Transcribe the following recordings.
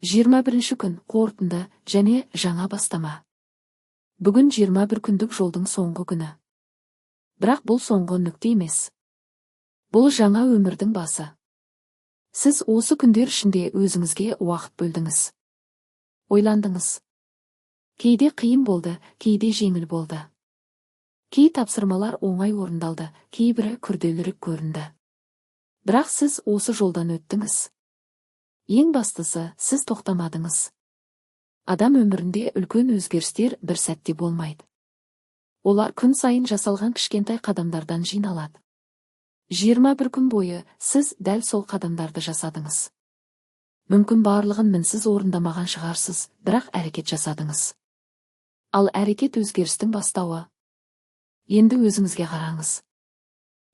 21-ші күн: қорытынды және жаңа бастама. Бүгін 21 күндік жолдың соңғы күні. Бірақ бұл соңғы нүкте емес. Бұл жаңа өмірдің басы. Сіз осы күндер ішінде өзіңізге уақыт бөлдіңіз. Ойландыңыз. Кейде қиын болды, кейде жеңіл болды. Кей тапсырмалар оңай орындалды, кейбірі күрделірек көрінді. Бірақ сіз осы жолдан өттіңіз. Ең бастысы, сіз тоқтамадыңыз. Адам өмірінде үлкен өзгерістер бір сәтте болмайды. Олар күн сайын жасалған кішкентай қадамдардан жиналады. 21 күн бойы сіз дәл сол қадамдарды жасадыңыз. Мүмкін, барлығын мінсіз орындамаған шығарсыз, бірақ әрекет жасадыңыз. Ал әрекет – өзгерістің бастауы. Енді өзіңізге қараңыз.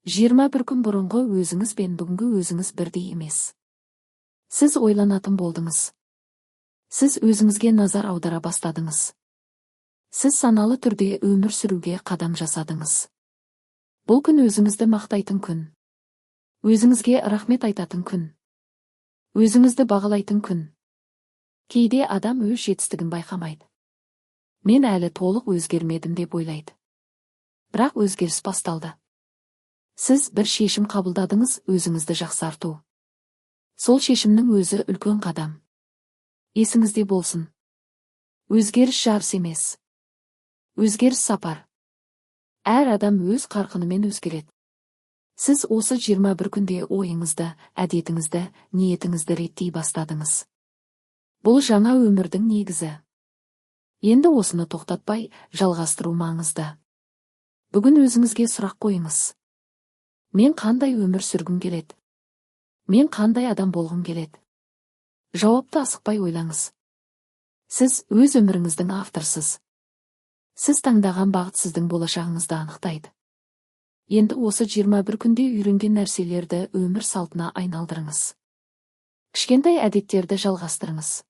21 күн бұрынғы өзіңіз бен бүгінгі өзіңіз бірдей емес. Сіз ойланатын болдыңыз. Сіз өзіңізге назар аудара бастадыңыз. Сіз саналы түрде өмір сүруге қадам жасадыңыз. Бұл күн өзіңізді мақтайтын күн. Өзіңізге рахмет айтатын күн. Өзіңізді бағалайтын күн. Кейде адам өз жетістігін байқамайды. Мен әлі толық өзгермедім деп ойлайды. Бірақ өзгеріс басталды. Сіз бір шешім қабылдадыңыз: өзіңізді жақсарту. Сол шешімнің өзі үлкен қадам. Есіңізде болсын. Өзгеріс жарыс емес. Өзгеріс – сапар. Әр адам өз қарқынымен өзгереді. Сіз осы 21 күнде ойыңызды, әдетіңізді, ниетіңізді реттей бастадыңыз. Бұл жаңа өмірдің негізі. Енді осыны тоқтатпай, жалғастыру маңызды. Бүгін өзіңізге сұрақ қойыңыз. Мен қандай өмір сүргім келеді? Мен қандай адам болғым келеді? Жауапты асықпай ойлаңыз. Сіз өз өміріңіздің авторсыз. Сіз таңдаған бағыт сіздің болашағыңызды анықтайды. Енді осы 21 күнде үйренген нәрселерді өмір салтына айналдырыңыз. Кішкентай әдеттерді жалғастырыңыз.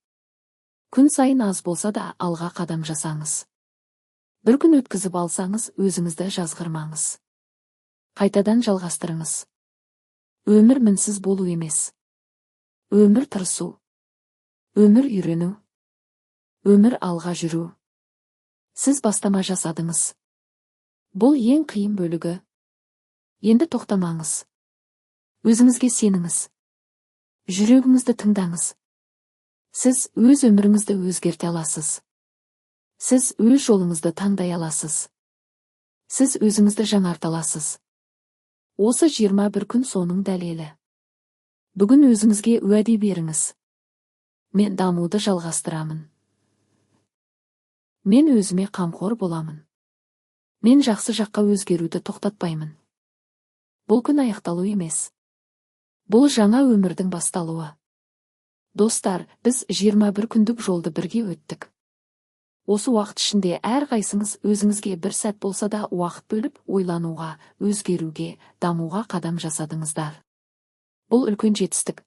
Күн сайын аз болса да алға қадам жасаңыз. Бір күн өткізіп алсаңыз, өзіңізді жазғырмаңыз. Қайтадан жалғастырыңыз. Өмір мінсіз болу емес. Өмір – тырысу. Өмір – үйрену. Өмір – алға жүру. Сіз бастама жасадыңыз. Бұл ең қиын бөлігі. Енді тоқтамаңыз. Өзіңізге сеніңіз. Жүрегіңізді тыңдаңыз. Сіз өз өміріңізді өзгерте аласыз. Сіз өз жолыңызды таңдай аласыз. Сіз өзіңізді жаңарта аласыз. Осы 21 күн соның дәлелі. Бүгін өзіңізге уәде беріңіз. Мен дамуды жалғастырамын. Мен өзіме қамқор боламын. Мен жақсы жаққа өзгеруді тоқтатпаймын. Бұл күн аяқталу емес. Бұл жаңа өмірдің басталуы. Достар, біз 21 күндік жолды бірге өттік. Осы уақыт ішінде әрқайсыңыз өзіңізге бір сәт болса да уақыт бөліп, ойлануға, өзгеруге, дамуға қадам жасадыңыздар. Бұл үлкен жетістік.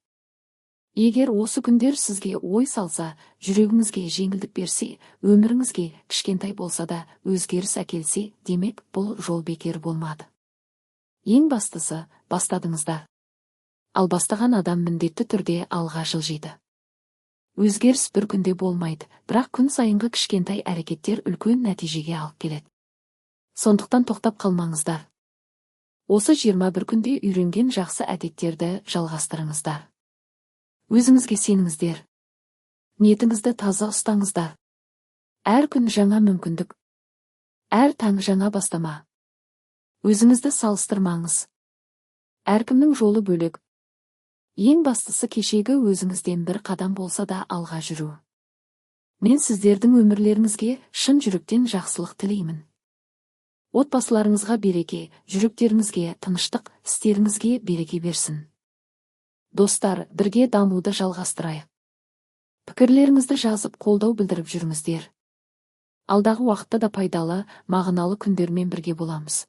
Егер осы күндер сізге ой салса, жүрегіңізге жеңілдік берсе, өміріңізге кішкентай болса да өзгеріс әкелсе, демек, бұл жол бекер болмады. Ең бастысы, бастадыңыздар. Ал бастаған адам міндетті түрде алға жылжиды. Өзгеріс бір күнде болмайды, бірақ күн сайынғы кішкентай әрекеттер үлкен нәтижеге алып келеді. Сондықтан тоқтап қалмаңыздар. Осы 21 күнде үйренген жақсы әдеттерді жалғастырыңыздар. Өзіңізге сеніңіздер. Ниетіңізді таза ұстаңыздар. Әр күн жаңа мүмкіндік. Әр таң жаңа бастама. Өзіңізді салыстырмаңыз. Әркімнің жолы бөлек. Ең бастысы, кешегі өзіңізден бір қадам болса да алға жүру. Мен сіздердің өмірлеріңізге шын жүректен жақсылық тілеймін. Отбасыларыңызға береке, жүректеріңізге тыныштық, істеріңізге береке берсін. Достар, бірге дамуды жалғастырайық. Пікірлеріңізді жазып, қолдау білдіріп жүріңіздер. Алдағы уақытта да пайдалы, мағыналы күндермен бірге боламыз.